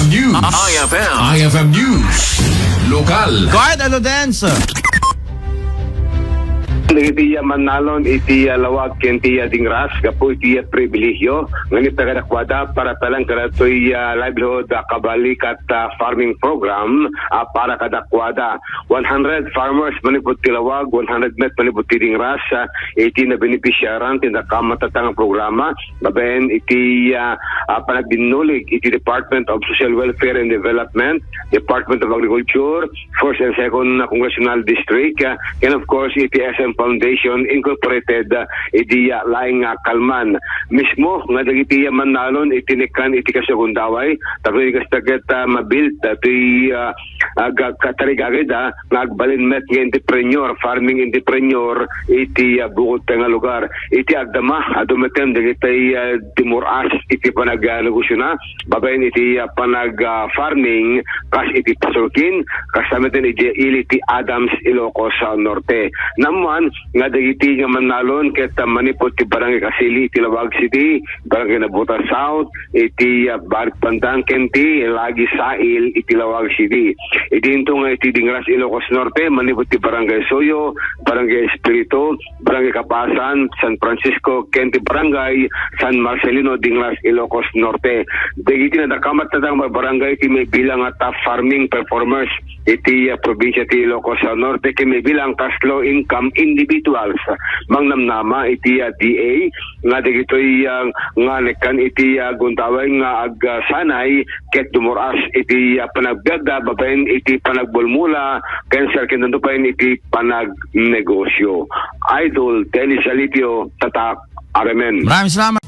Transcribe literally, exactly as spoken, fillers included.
News. I F M. I F M News. Lokal. Go ahead, Alodens. Dagiti, ah, mannalon iti, ah, lawag ken ti, ah, dingras gapu iti, ah, pribilehio nga inipakadakuada para talang kadatoy, ah, livelihood, ah, kabali ket, ah, farming program, ah, para kadakuada. One hundred farmers manipud ti lawag, one hundred met manipud ti dingras, ah, iti nabenepisiaran ti nakamatata nga programa. Babaen iti, ah, ah, panagdinnulig iti Department of Social Welfare and Development, Department of Agriculture, First and Second Congressional District, ah, and of course, iti S M Foundation Incorporated, ah, iti, ah, laing, ah, kalman. Mismo nga dagiti, ah, mannalon iti naikkan iti kasagundaway, tapno iti kasta ket, ah, mabuild, ah, ti, ah, aga-, katarigagayda nga agbalin met nga entrepreneur, farming entrepreneur iti, ah, bukod ta nga lugar. Iti agdama, adu metten dagiti, ah, dimur-as iti panag-, ah, negosiona, babaen iti, ah, panag-, ah, farming, kas iti pasulkin, kasta metten iti ili ti Adams, Ilocos, ah, Norte. Naammuan nga dagiti nga mannalon ket, ah, manipud ti Barangay Casili iti Laoag City, Barangay Navotas South, iti, ah, Barit Pandan ken ti Lagi Sail iti Laoag City. Iti inton nga iti Dingras, Ilocos Norte, manipud ti Barangay Suyo, Barangay Espiritu, Barangay Kapasan, San Francisco, ken ti Barangay San Marcelino, Dingras, Ilocos Norte. Dagiti nadakamat nga barangay ti maibilang nga top farming performers iti, ah, probinsia ti Ilocos Norte ken maibilang kas low income individuals. Mangnamnama iti, ah, D A nga dagitoy, ah, nga naikkan iti, ah, gundaway nga agsanay ket dumur-as iti, ah, panagbiagda babaen iti panagbulmula ken serkendanto pay iti panagnegosio. Idol Dennis Alipio, Tatak, R M N. Maraming salamat.